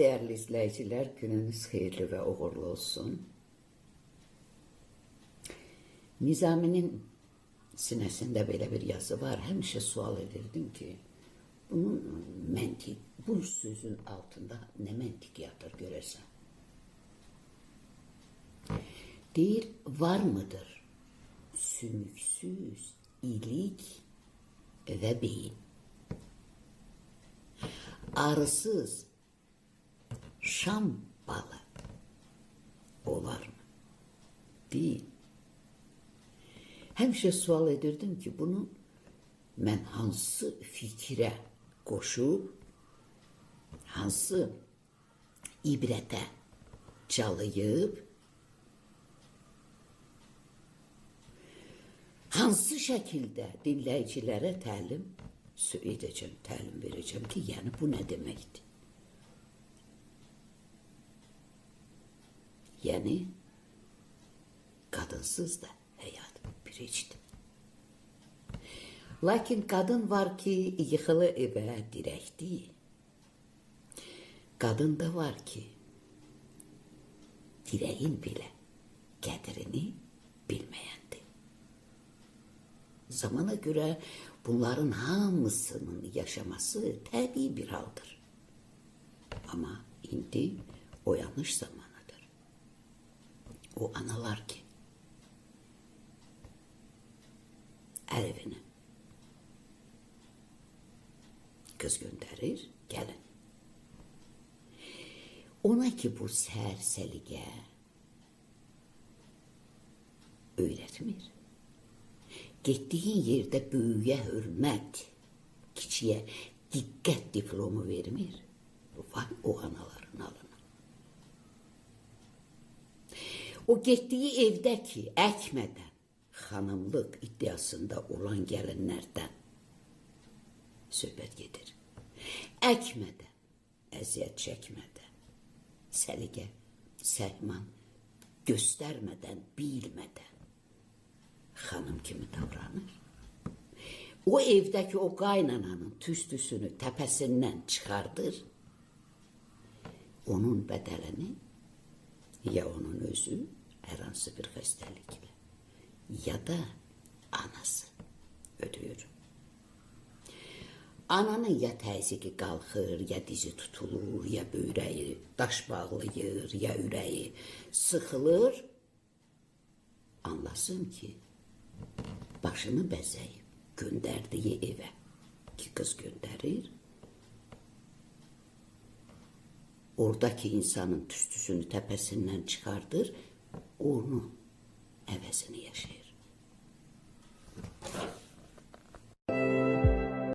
Salam değerli izleyiciler, gününüz hayırlı ve uğurlu olsun. Nizaminin sinəsində belə bir yazı var. Həmişə sual edirdim ki, bunun məntiq, bu sözün altında nə məntiq yatır görəsən? Deyir, var mıdır sümüksüz ilik və beyin? Arısız şam balı olar mı? Deyil. Həmişə sual edirdim ki, bunu mən hansı fikrə qoşub, hansı ibrətə çalıyıb, hansı şəkildə dinləyicilərə təlim edəcəm, təlim verəcəm ki, yəni bu nə deməkdir? Yəni, qadınsız da həyat biricdir. Lakin qadın var ki, yıxılı evə dirəkdir. Qadın da var ki, dirəyin belə qədrini bilməyəndir. Zamana görə bunların hamısının yaşaması təbii bir haldır. Amma indi oyanış zamanıdır. O analar ki, ər evinə qız göndərir, gəlin. Ona ki bu sər səliqə öyrətmir. Getdiyin yerdə böyüyə hörmət, kiçiyə diqqət diplomu vermir. Vay o anaların alına. O getdiyi evdə ki, əkmədən xanımlıq iddiasında olan gəlinlərdən söhbət gedir. Əkmədən, əziyyət çəkmədən, səliqə, səhman göstərmədən, bilmədən xanım kimi davranır. O evdəki o qaynananın tüstüsünü təpəsindən çıxardır. Onun bədəlini ya onun özü hər hansı bir xəstəliklə, ya da anası ödəyir. Ananın ya təzyiqi qalxır, ya dizi tutulur, ya böyrəyi daş bağlayır, ya ürəyi sıxılır. Anlasın ki, başını bəzəyib göndərdiyi evə ki, qız göndərir, oradakı insanın tüstüsünü təpəsindən çıxardır, onu əvəzini yaşayır.